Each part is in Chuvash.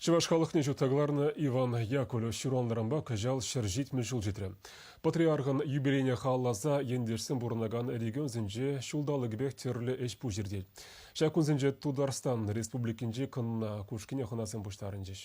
Чӑваш халӑхне ҫутта кӑларнӑ Иван Яковлев ҫуралнӑранпа кӑҫал 170 ҫул ҫитрӗ. Патриархӑн юбилейне халалласа ентешсем пурӑнакан регионсенче ҫулталӑкӗпех тӗрлӗ ӗҫ-пуҫ иртет. Ҫак кунсенче Тутарстан Республикинчи Кӑнна Кушкине хӑнасем пуҫтарӑнчӗҫ.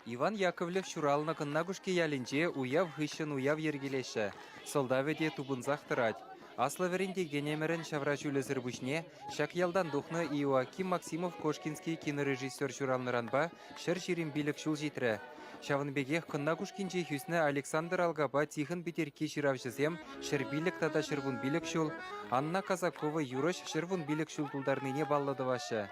Иван Яковлев ҫуралнӑ Кӑнна Кушки ялӗнче уяв хыҫҫӑн уяв йӗркелеҫҫӗ. Сӑлтавӗ те тупӑнсах тӑрать. Аслӑ вӗрентекенӗмӗрӗн ҫавра ҫулӗсӗр пуҫне ҫак ялтан тухнӑ Иоаким Максимов-Кошкинский кинорежиссер ҫуралнӑранпа 125 ҫул ҫитрӗ. Ҫавӑн пекех Кӑнна Кушкинче ӳснӗ Александр Алгапа Тихон Питеркки ҫыравҫӑсем 105 тата 115 ҫул, Анна Казакова юрӑҫ 115 ҫул тултарнине паллӑ тӑваҫҫӗ.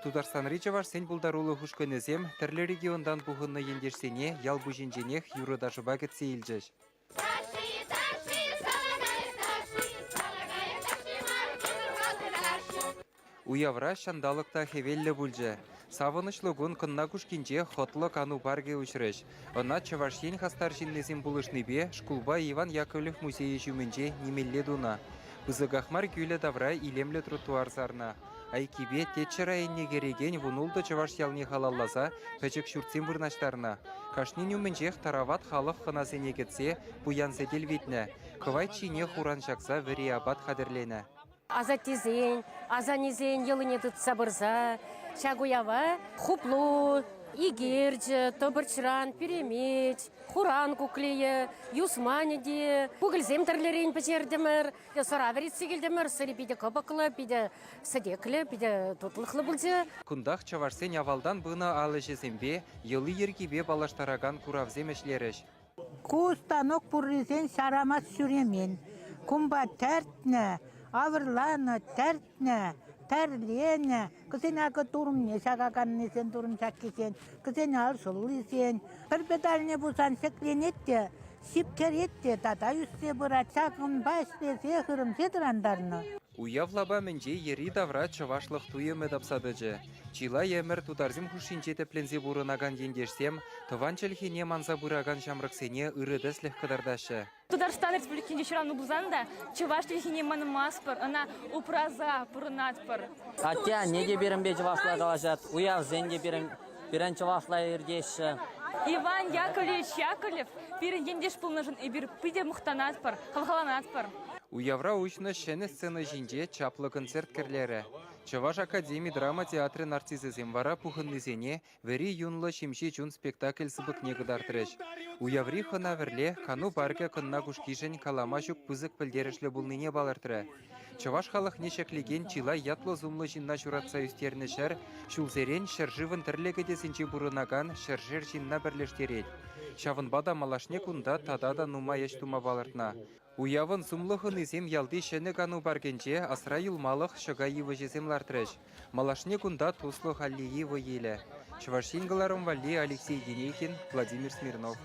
Тутарстанри чӑвашсен пултарулӑх ушкӑнӗсем тӗрлӗ регионтан пухӑннӑ ентешсене ял пуҫӗнченех юрӑ-ташӑпа кӗтсе илчӗҫ. Уявра ҫанталӑк та хӗвеллӗ пулчӗ. Савӑнӑҫлӑ кун Кӑнна Кушкинче хӑтлӑ кану паркӗ уҫрӗҫ. Ӑна Чӑваш Ен хастар ҫыннисем пулӑшнипе шкулпа Иван Яковлев музейӗ ҫумӗнче нимелле тунӑ. Пысӑках мар кӳлӗ тавра илемлӗ тротуар сарнӑ. Айккипе Теччӗ районне кӗрекен 16 чӑваш ялне халалласа пӗчӗк ҫуртсем вырнаҫтарнӑ. Кашнин умӗнчех тарават халӑх хӑнасене кӗтсе пуян сӗтел витнӗ, кӑвайт ҫине хуран ҫакса вӗри апат хатӗрленӗ. Асаттесен, асаннесен йӑлине тытса пырса ҫак уява хуплу, икерчӗ, тӑпӑрчран пӳремеч, хуран куклийӗ, юсманӗ те, кукӑльсем тӗрлӗрен пӗҫертӗмӗр. Сӑра вӗретсе килтӗмӗр. Сӑри питӗ кӑпӑклӑ, питӗ сӗтеклӗ, питӗ тутлӑхлӑ пулчӗ. Кунтах чӑвашсен авалтан пынӑ ал ӗҫӗсемпе, йӑли-йӗркипе паллаштаракан куравсем ӗҫлерӗҫ. Ку станок пуррисен ҫарамас ҫӳремен. Кумпа тӗртнӗ, авӑрланӑ, тӗртнӗ, тӗрленӗ. Кӗсен акӑ турӑмне ҫакаканнисен, турӑм ҫаккисен, кӗсен ал шӑллисен. Пӗр педальне пулсан ҫӗкленет те, ҫип кӗрет те тата ӳссе пырать. Ҫакӑнпа ӗҫлесе хырӑмсе тӑрантарнӑ. Уяв лапамӗнче йӗри-тавра чӑвашлӑх туйӑмӗ тапса тӑчӗ. Чылай ӗмӗр тутарсем хушшинче тӗпленсе пурӑнакан ентешсем тӑван чӗлхене манса пыракан ҫамрӑксене ырӑ тӗслӗх кӑтартаҫҫӗ. Тутарстан Республикинче ҫуралнӑ пулсан та чӑваш чӗлхине манмастпӑр, ӑна упраса пурӑнатпӑр. Атте-анне те пирӗнпе чӑвашла калаҫать, уявсем те пирӗн, пирӗн чӑвашла иртеҫҫӗ. Иван Яковлевич Яковлев пирӗн ентеш пулнӑшӑн эпир питӗ мухтанатпӑр, хавхаланатпӑр. Уявра уҫнӑ ҫӗнӗ сцена ҫинче чаплӑ концерт кӗрлерӗ. Чӑваш академи драма театрӗн артисчӗсем вара пухӑннисене Вӗри юнлӑ ҫемҫе чун спектакль сыпӑкне кӑтартрӗҫ. Уяври хӑна-вӗрле кану паркӗ Кӑнна Кушкишӗн калама ҫук пысӑк пӗлтерӗшлӗ пулнине палӑртрӗ. Чӑваш халӑхне ҫӗклекен чылай ятлӑ-сумлӑ ҫынна ҫуратса ӳстернӗ ҫӗр ҫулсерен ҫӗршывӑн тӗрлӗ кӗтесӗнче пурӑнакан ҫӗршер ҫынна пӗрлештерет. Ҫавӑнпа та малашне кунта тата та нумай ӗҫ тума палӑртнӑ. Уявӑн сумлӑ хӑнисем ялти ҫӗнӗ кану паркӗнче асра юлмалӑх ҫӑка йывӑҫӗсем лартрӗҫ. Малашне кунта туслӑх аллейи вӑй илӗ. Чӑваш Ен кӑларӑм валли Алексей Енейкин, Владимир Смирнов.